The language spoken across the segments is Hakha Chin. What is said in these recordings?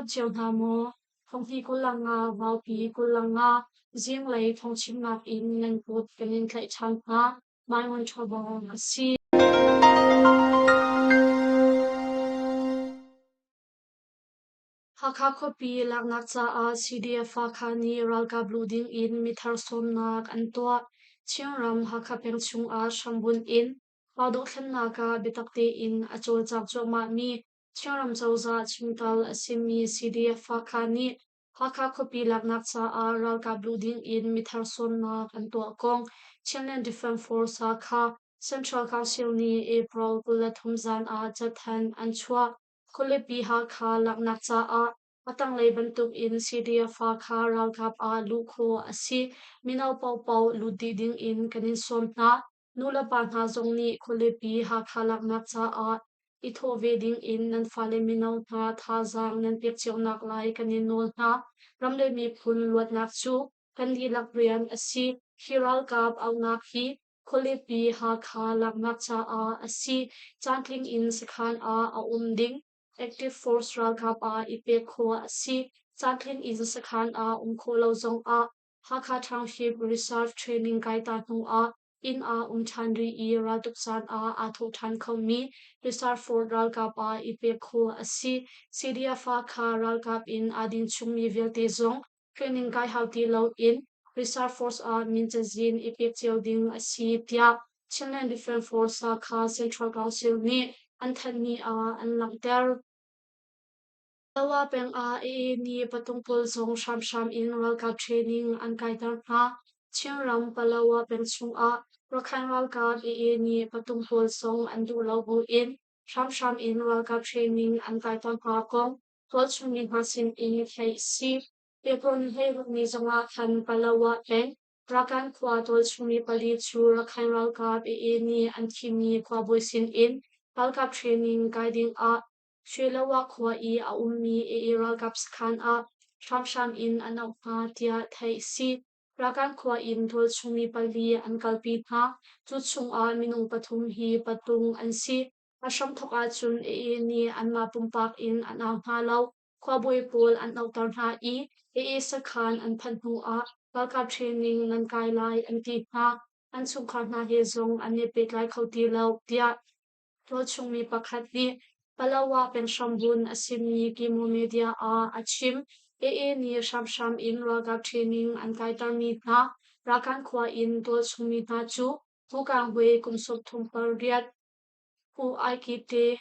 dam cio hna maw? Thonghni 25, Vaupi 25, zinglei thawngchimnak in nan kut kan in tlaih ṭhan hna. Maimun ṭhawbawng a si. Hakha khuapi laknak caah CDF Hakha nih ralkap luh ding in mithar sawmnak an tuah. Chinram Hakha peng chungah hrambunh in pa dohthlennak ah biatak tein a cawlcang cuahmahmi Chinram cozah chungtel a simi CDF Hakha nih Hakha khuapi laknak caah ralkap luh ding in mithar sawmnak an tuah kong Chinland Defense Force Hakha Central Council nih April 23 zan ah cathanh an chuah. Khualipi Hakha laknak caah a tanglei bantuk in CDF Hakha ralkap ah luh khawh a si. Mino paohpaoh lut dih ding in kan in sawm hna. Nulepa hna zong nih khualipi Hakha laknak caah i thawh ve ding in nan fale mino hna thazaang nan pek cionak lai kan in nawl hna. Ram le miphun luatnak cu kan dihlak rian a si. Hi ralkap auhnak hi khualipi Hakha laknak caah a si. Caantling in sakhan ah a um ding. Active Force ralkap ah i pek khawh a si. Caantling in sakhan ah um khawh lo zong ah Hakha Township Reserve Training kai ta hnu ah inn ah um ṭhan rih i raltuk caan ah aa thawh ṭhan khomi Reserve Force ralkap ah i pek khawh a si. CDF Hakha ralkap in aa din chungmi vialte zong training kai hau ti loin Reserve Force ah min cazin i pek cio ding a si tiah Chinland Defense Force Hakha Central Council nih an thanhmi ah an langhter. Tawa peng ah AA nih patung pawl zong hramhram in ralkap training an kaiter hna. Chinram Palawa peng chungah Rakhine ralkap AA nih patung pawl zong an duh lo buin hramhram in ralkap training an kaiter hna kong tualchung mi hna sin in theih a si. April ni 16 ni zongah khan Palawa peng Rakan khua tualchung mi pali cu Rakhine ralkap AA nih an thimmi khuabawi sin in ralkap training kai ding ah Shwelowa khua i a ummi AA ralkap sakhan ah hramhram in an auh hna tiah theih a si. Rakan khua in tualchung mi pali an kalpi hna. Cu chungah minung pathum hi patung an si. A hramthawk ahcun AA nih anmah pumpak in an au hna lo. Khuabawi pawl an auhter hna i AA sakhan an phanh hnu ah ralkap training nan kai lai an ti hna. An chungkhar hna he zong an i pehtlai kho ti lo tiah Tualchungmi pakhat nih Palawa peng hrambun a simi Kimo Media ah a chim. AA nih hramhram in ralkap training an kaitermi hna Rakan khua in tualchungmi hna cu Hukang Hwe kum 38, Pu Aikite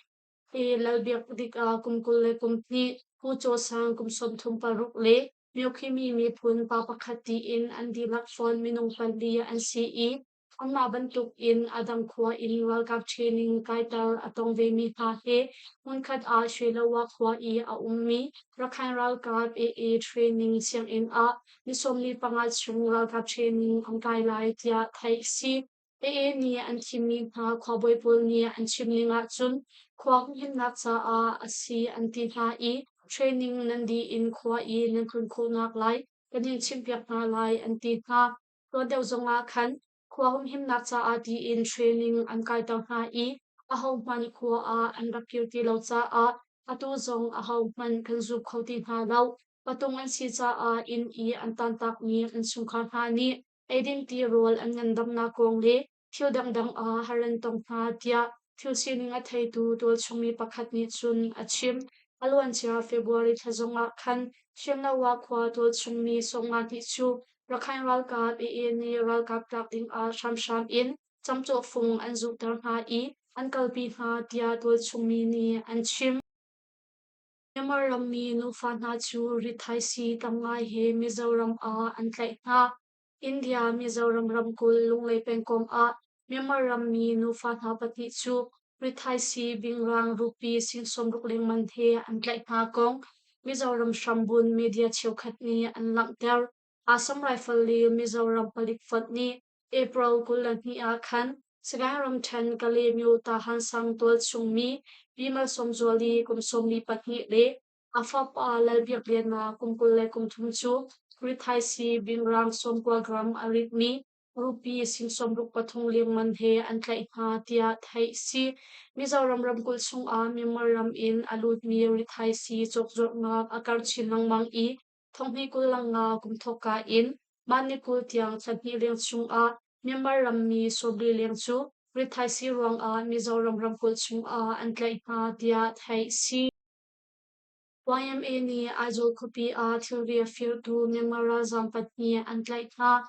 E Lalbiak Dika kum 22, Pu Caw Sang kum 36 le Myokhimi miphun pa pakhat tiin an dihlak fawn minung pali an si i Anmah bantuk in a dang khua in ralkap training kaiter a tong vemi hna he hmunkhat ah Shwelowa khua i a ummi Rakhine ralkap AA training sianginn ah ni 45 chung ralkap training an kai lai tiah theih a si. AA nih an thimmi hna khuabawi pawl nih an chim ning ahcun khua humhimnak caah a si an ti hna i training nan dih in khua i nan tlun khawhnak lai kan in chimhpiak hna lai an ti hna. Tuan deuh zongah khan khua humhimnak caah tiin training an kaiter hna i ahohmanh khua ah an rak kir ti lo caah atu zong ahohmanh kan zum kho ti hna lo. Patung an si caah inn i an tantakmi an chungkhar hna nih eiding tirawl an ngandamnak kong le thil dangdang ah har an tong hna tiah thil sining a theitu tualchungmi pakhat nih cun a chim. A luancia February thla zongah khan Hriamnoa khua tualchungmi sawmnga hnih cu Rakhine ralkap AA nih ralkap tlak ding ah hramhram in camcawhfung an zuhter hna i an kalpi hna tiah tualchungmi nih an chim. Myanmar rammi nufa hna cu rithaisii tam ngai he Mizoram ah an tlaih hna. India Mizoram ramkulh Lunglei pengkomh ah Myanmar rammi nufa hna pahnih cu rithaisii bingrang rupee sing 60 lengmang he an tlaih hna kong Mizoram hrambun media cheukhat nih an langhter. Assam Rifle le Mizoram palik fonh nih April 22 ah khan Sagaing ramṭhen Kalaymyo Tahan sang tualchung mi Pi Malsawmzuali kum 42 le A fapa Lalbiak Lian kum 23 cu rithaisii bingrang 90 gram a ritmi Rupee sing 63 lengman he an tlaih hna tiah theih si. Mizoram ramkulh chungah Myanmar ram in a lutmi rithaisii cawkzuarhnak a karh chin lengmang i thonghnih 25 kum thawkka in mah ni 20 tiang thla hnih leng chungah Myanmar rammi 40 leng cu rithaisii ruangah Mizoram ramkulh chungah an tlaih hna tiah theih si. YMA nih Aizawl khuapi ah thilri a firtu Myanmar ralzaam pahnih an tlaih hna.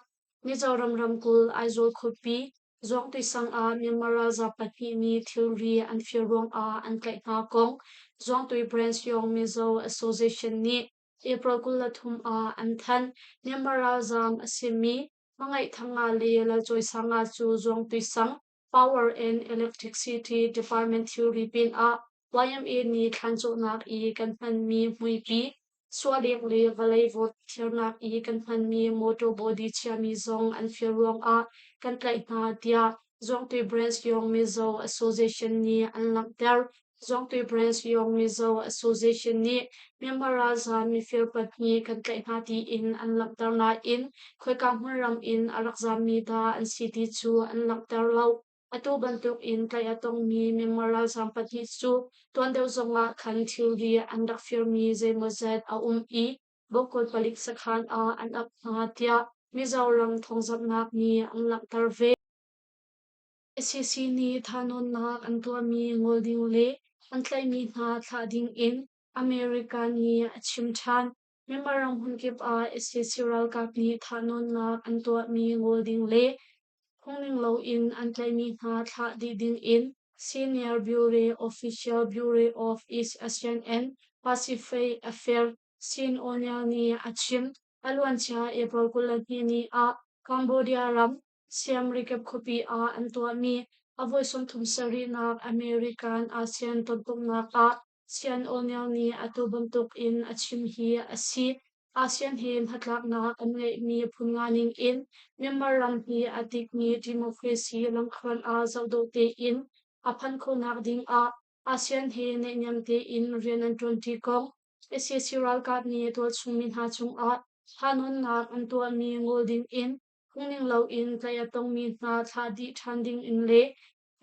Mizoram ramkulh Aizawl khuapi Zuangtui sang ah Myanmar ralzaam pahnih nih thilri an fir ruangah an tlaih hna kong Zuangtui Branch Yong Mizo Association nih April 23 ah an thanh. Myanmar ralzaam a simi Hmangaih Thanga le Lalcawisanga cu Zuangtui sang Power and Electricity Department thilri pinah YMA nih thlan cawhnak i kan hmanmi hmuipi, sualek le vawlei vawt thiarnak i kan hmanmi motor body chiami zong an fir ruangah kan tlaih hna tiah Zuangtui Branch Yong Mizo Association nih an langhter. Zuangtui Branch Yong Mizo Association nih Myanmar ralzaam mifir pahnih kan tlaih hna tiin an langhter nain khoika hmunram in a rak zaammi dah an si ti cu an langhter lo. Atu bantuk in tlaih a tongmi Myanmar ralzaam pahnih cu tuan deuh zongah khan thilri an rak firmi zeimawzat a um i Bawkkawl palik sakhan ah an ap hna tiah Mizoram thawngzamhnak nih an langhter ve. Sac nih thahnawnnak an tuahmi ngol ding le an tlaihmi hna thlah ding in America nih a chim ṭhan. Myanmar ram hmunkip ah sac ralkap nih thahnawnnak an tuahmi ngol ding le phungning loin an tlaihmi hna thlah dih ding in Senior Bureau Official Bureau of East Asian and Pacific Affairs Sean O'Neill nih a chim. A luancia April 22 ni ah Cambodia ram Siam Reap khuapi ah an tuahmi a voi 37nak American ASEAN tonpumhnak ah Sean O'Neill nih atu bantuk in a chim hi a si. ASEAN he hnatlaknak an ngeihmi phun nga ning in Myanmar ram hi a dikmi democracy lamthluan ah zohdawh tein a phanh khawhnak ding ah ASEAN he naihniam tein rian an ṭuanṭi kong sac ralkap nih tualchung mi hna cungah thahnawnnak an tuahmi ngol ding in phungning loin tlaih a tongmi hna thlah dih ṭhan ding in le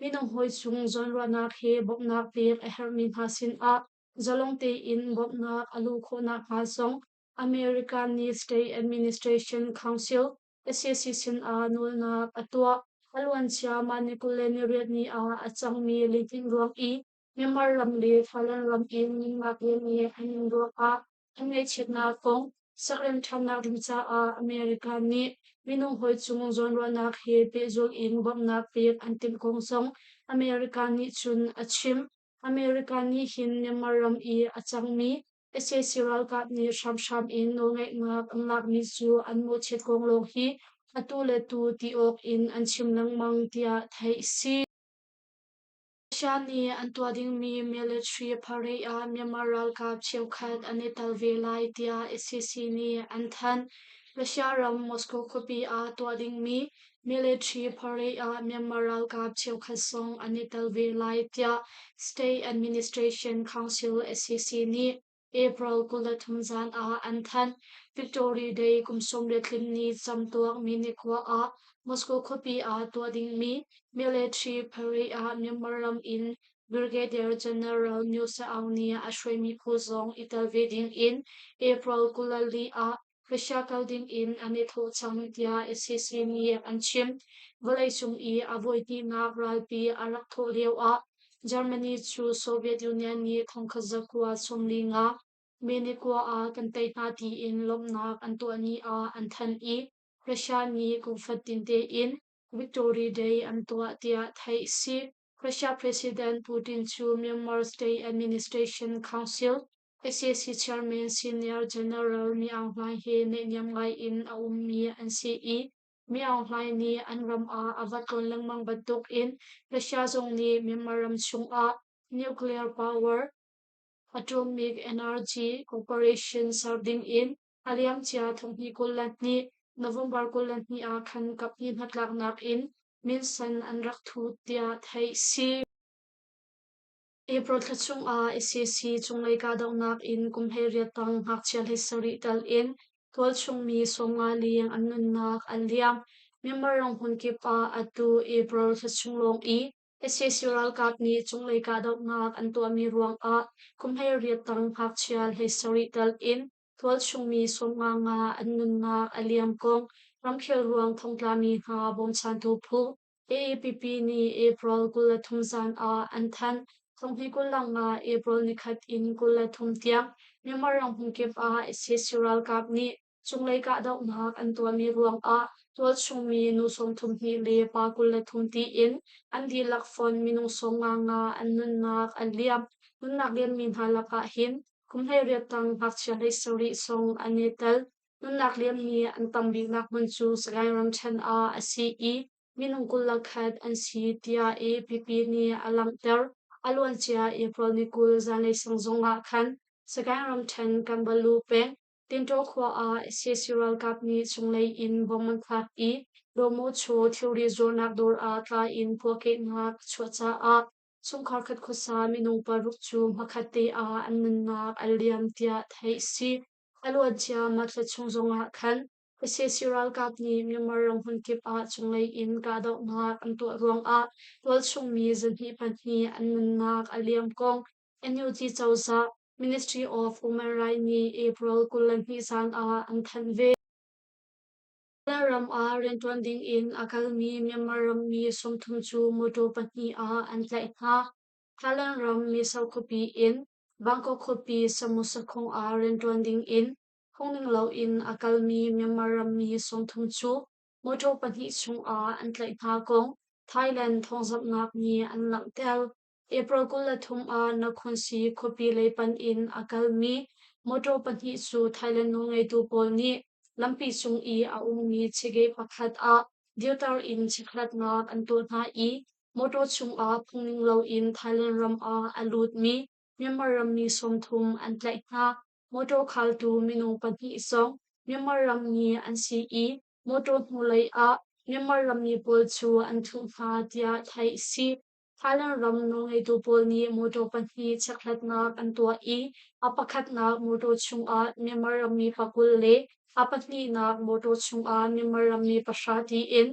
minung hawi cung zawnruahnak he bawmhnak pek a herhmi hna sinah zalong tein bawmhnak a luh khawh nakhnga zong American nih State Administration Council sac sinah nawlnak a tuah. A luancia mah ni 28 ni ah a cangmi lihnin ruang i Myanmar ram le Thailand ram in ningnak nih an in ruangah an ngaihchiatnak kong sakrem ṭhannak ding caah America nih minung hawi cung zawnruahnak he pehzulh in bawmhnak pek an timh kong zong America nih cun a chim. America nih hin Myanmar ram i a cangmi sac ralkap nih hramhram in nawlngeihnak an lakmi cu an mawhchiat kong lawng hi atu le tu ti awk in an chim lengmang tiah theih a si. Russia nih an tuah dingmi military parade ah Myanmar ralkap cheukhat an i tel ve lai tiah sac nih an thanh. Russia ram Moscow khuapi ah tuah dingmi military parade ah Myanmar ralkap cheukhat zong an i tel ve lai tiah State Administration Council sac nih April 23 zan ah an thanh. Victory Day kum 30 ni camtuak mi nikhua ah Moscow khuapi ah tuah dingmi military parade ah Myanmar ram in Brigadier General Myo Saung nih a hruaimi phu zong i tel ve ding in April 24 ah Russia kal ding in an i thawh cang tiah sac nih an chim. Vawleicung i a voihnihnak ralpi a rak thawh lioah Germany cu Soviet Union nih 1945 May ni kua ah kan tei hna tiin lawmhnak an tuah ni ah an thanh i Russia nih kum fatin tein Victory Day an tuah tiah theih a si. Russia President Putin cu Myanmar State Administration Council sac Chairman Senior General Mi Aung Hlaing he naihniam ngai in a ummi an si i Mi Aung Hlaing nih an ram ah a va tlawn lengmang bantuk in Russia zong nih Myanmar ram chungah nuclear power, atomic energy cooperation ser ding in a liamcia 2022 November 22 ah khan kaphnih hnatlaknak in minsen an rak thut tiah theih si. April thla chungah sac cunglei kahdohnak in kum 18 tang ngakchia 17 tel in tualchung mi 50 leng an nunnak an liam. Myanmar ram hmunkip ah atu April thla chung lawng i sac ralkap nih cunglei kahdohnak an tuahmi ruangah kum 18 tang ngakchia 17 tal in tualchung mi 50 nga an nunnak a liam kong ramkhel ruang thongtlami hna bawmchantu phu AAPP nih April 23 zan ah an thanh. Thonghni 25 April nikhat in 23 tiang Myanmar ram hmunkip ah sac ralkap nih cunglei kahdohnak an tuahmi ruangah tualchungmi nu 32 le pa 23 tiin an dihlak fonh minung 55 an nunnak an liam. Nunnak liammi hna lakah hin kum 18 tang ngakchia 17 zong an i tel. Nunnak liammi an tam biknak hmun cu Sagaing ramṭhen ah a si i minung 21 an si tiah AAPP nih a langhter. A luancia April ni 20 zanlei sang zong ah khan Sagaing ramṭhen Kanbalu peng Tinṭaw khua ah sac ralkap nih cunglei in bomb an thlak i Dawhmawchaw thilri zuarnak dawr ah tla in puahkehnak a chuah caah chungkhar khat khuasa minung paruk cu hmakhat te ah an nunnak a liam tiah theih a si. A luancia mah thla chung zongah khan sac ralkap nih Myanmar ram hmunkip ah cunglei in kahdohnak an tuah ruangah tualchung mi 202 an nunnak a liam kong NUG cozah Ministry of Human Rights nih April 22 zan ah an thanh ve. Ram ah rianṭuan dingin a kalmi Myanmar rammi 30 cu mawṭaw pahnih ah an tlaih hna. Thailand ram Mesau khuapi in Bangkok khuapi Samusakhong ah rianṭuan dingin phungning loin a kalmi Myanmar rammi 30 cu mawṭaw pahnih chungah an tlaih hna kong Thailand thawngzamhnak nih an langhter. April 23 ah Nakhon Si khuapi lei panh in a kalmi mawṭaw pahnih cu Thailand nawlngeitu pawl nih lampi cung i a ummi chege pakhat ah dirter in chekhlatnak an tuah hna i mawṭaw chungah phungning loin Thailand ram ah a lutmi Myanmar rammi 30 an tlaih hna. Mawṭaw khaltu minung pahnih zong Myanmar rammi an si i mawṭaw hnulei ah Myanmar rammi pawl cu an thuh hna tiah theih a si. Thailand ram nawlngeitu pawl nih mawṭaw pahnih chekhlatnak an tuah i a pakhatnak mawṭaw chungah Myanmar rammi pakul le a pahnihnak mawṭaw chungah Myanmar rammi pahra tiin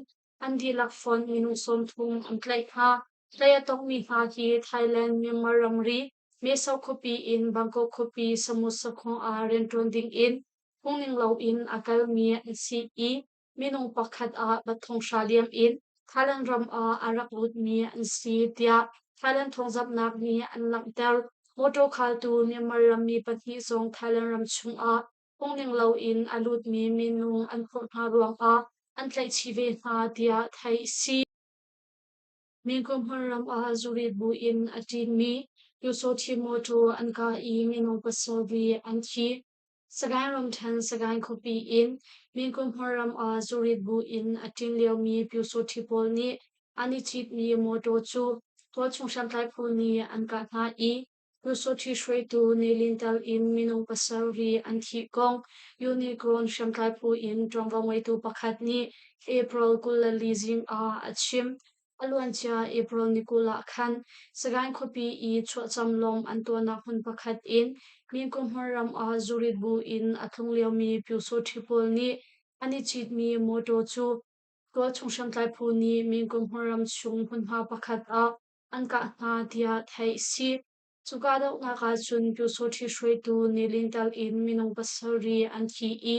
an dihlak fonh minung 30 an tlaih hna. Tlaih a tongmi hna hi Thailand Myanmar ramri Mesau khuapi in Bangkok khuapi Samut Sakhong ah rianṭuan dingin phungning loin a kalmi an si i minung pakhat ah bat 5,000 liam in Thailand ram ah a rak lutmi an si tiah Thailand thawngzamhnak nih an langhter. Mawṭaw khaltu Myanmar rammi pahnih zong Thailand ram chungah phungning loin a lutmi minung an phurh hna ruangah an tlaihchih ve hna tiah theih a si. Minkum hmunram ah zurit bu in a ṭinmi Pyusawhti mawṭaw an kah i minung pasarih an thi. Sagaing ramṭhen Sagaing khuapi in Minkum hmunram ah zurit bu in a ṭin liomi Pyusawhti pawl nih an i citmi mawṭaw cu tualchung hriamtlai phu nih an kah hna i Pyusawhti hruaitu Nilin tel in minung pasarih an thih kong Unicorn hriamtlai phu in ṭuanvo ngeitu pakhat nih April 24 zing ah a chim. A luancia April ni 20 ah khan Sagaing khuapi i chuahcam lawng an tuahnak hmun pakhat in Minkum hmunram ah zurit bu in a tlung liomi Pyusawhti pawl nih an i citmi mawṭaw cu tualchung hriamtlai phu nih Minkum hmunram chung hmunhma pakhat ah an kah hna tiah theih a si. Cu kahdohnak ah cun Pyusawhti hruaitu Nilin tel in minung pasarih an thi i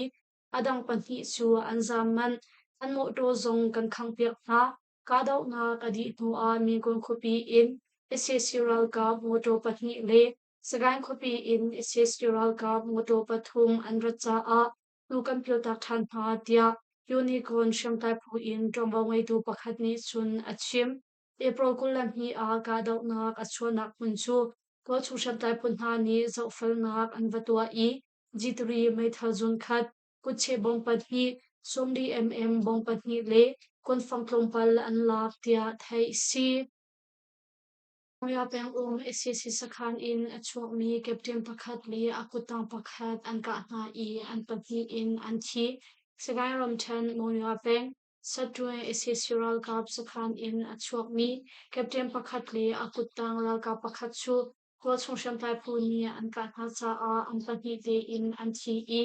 a dang pahnih cu an zaam manh. An mawṭaw zong kan khanghpiak hna. Kahdohnak a dih hnuah Mingon khuapi in sac ralkap mawṭaw pahnih le Sagaing khuapi in sac ralkap mawṭaw pathum an rat caah hnu kan pialtak ṭhan hna, tiah Unicorn hriamtlai phu in ṭuanvo ngeitu pakhat nih cun a chim. April 22 ah kahdohnak a chuahnak hmun cu tualchung hriamtlai phu hna nih zohfelnak an va tuah i G3 meithal zunkhat, kutcheh bawm pahnih, 40 mm bawm pahnih le kuanfang tlawmpal an lak tiah theih a si. Mawya pengum sac sakhan in a chuakmi captain pakhat le a kuttang pakhat an kah hna i an pahnih in an thi. Sagaing ramṭhen Monywa peng Satṭuan sac ralkap sakhan in a chuakmi captain pakhat le a kuttang ralkap pakhat cu tualchung hriamtlai phu nih an kah hna caah an pahnih tein an thi i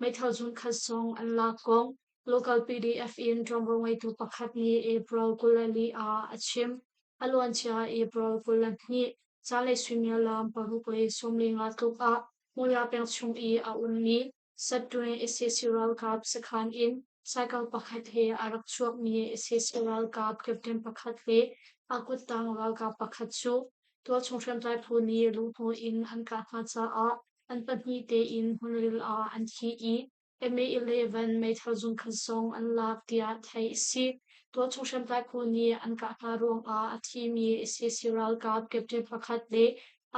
meithal zunkhat zong an lak kong. Local PDF in ṭuanvo ngeitu pakhat nih April 24 ah a chim. A luancia April 22, zanlei suimilam 6:45 tluk ah Mawya peng chung i a ummi Satṭuin sac ralkap sakhan in cycle pakhat he a rak chuakmi sac ralkap captain pakhat le a kuttang ralkap pakhat cu tualchung hriamtlai phu nih luhhnawh in an kah hna caah an pahnih tein hmunril ah an thi i MA-11 meithal zungkhat zong an lak tiah theih a si. Tualchung hriamtlai phu nih an kah hna ruangah a thimi sac ralkap captain pakhat le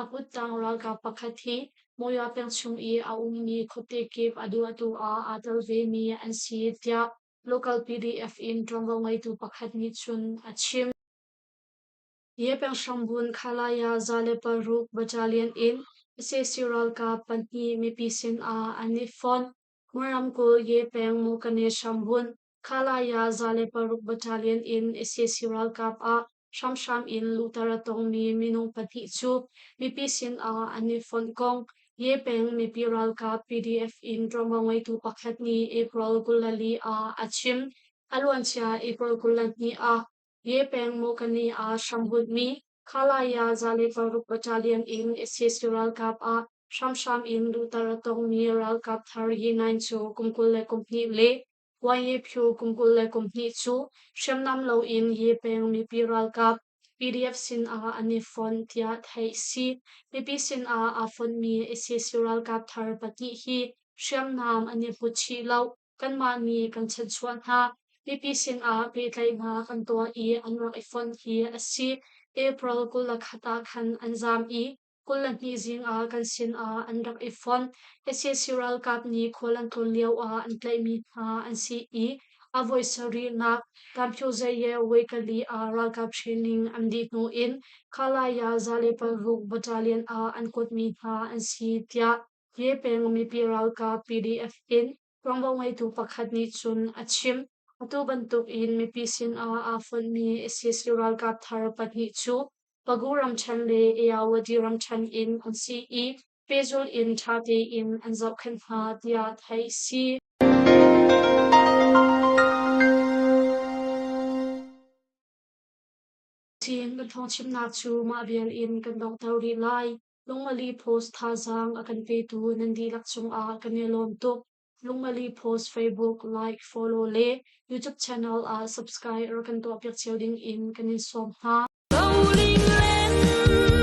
a kuttang ralkap pakhat hi Mawya peng chung i a ummi khuate kip a duahtu ah aa tel vemi an si tiah local PDF in ṭuanvo ngeitu pakhat nih cun a chim. Ye peng hrangbun Khalaya 106 Battalion in sac ralkap pahnih mipi sinah an i fonh. Hmun ramkulh Ye peng Mukane hrangbun Khalaya 106 Battalion in sac ralkap ah hramhram in luhter a tongmi minung pahnih cu mipi sinah an i fonh kong Ye peng mipi ralkap PDF in ṭuanvo ngeitu pakhat nih April 24 ah a chim. A luancia April 22 ah Ye peng Mokani ah hrambunhmi Khalaya 106 Battalion in sac ralkap ah hramhram in luhter a tongmi ralkap thar Ye Naing cu kum 22 le Wai Phu kum 22 cu hriamnam loin Ye peng mipi ralkap PDF sinah an i fonh tiah theih a si. Mipi sinah aa fonhmi sac ralkap thar pahnih hi hriamnam an i put chih lo. Kanmah nih kan chanchuah hna. Mipi sinah pehtlaihnak an tuah i an rak i fonh hi a si. April 21 ah khan an zaam i 22 zing ah kan sinah an rak i fonh. Sac ralkap nih khual an tlawn lio ah an tlaihmi hna an si i a voi sarihnak Tamphyozeye Wekali ah ralkap training an dih hnu in Khalaya 106 Battalion ah an kuatmi hna an si tiah Ye peng mipi ralkap PDF in ṭuanvo ngeitu pakhat nih cun a chim. Atu bantuk in mipi sinah aa fonhmi sac ralkap thar pahnih cu Pagu ramṭhen le Ayeyarwady ramṭhen in an si i pehzulh in ṭha tein an zohkhenh hna tiah theih a si. Chin kan thawngchimnak cu mah vial in kan donghter rih lai. Lungmali Post thazaang a kan petu nan dihlak cungah kan i lawm tuk. Lungmali Post Facebook like, follow le YouTube channel ah subscribe rak kan tuahpiak cio ding in kan in sawm hna. Bowling len.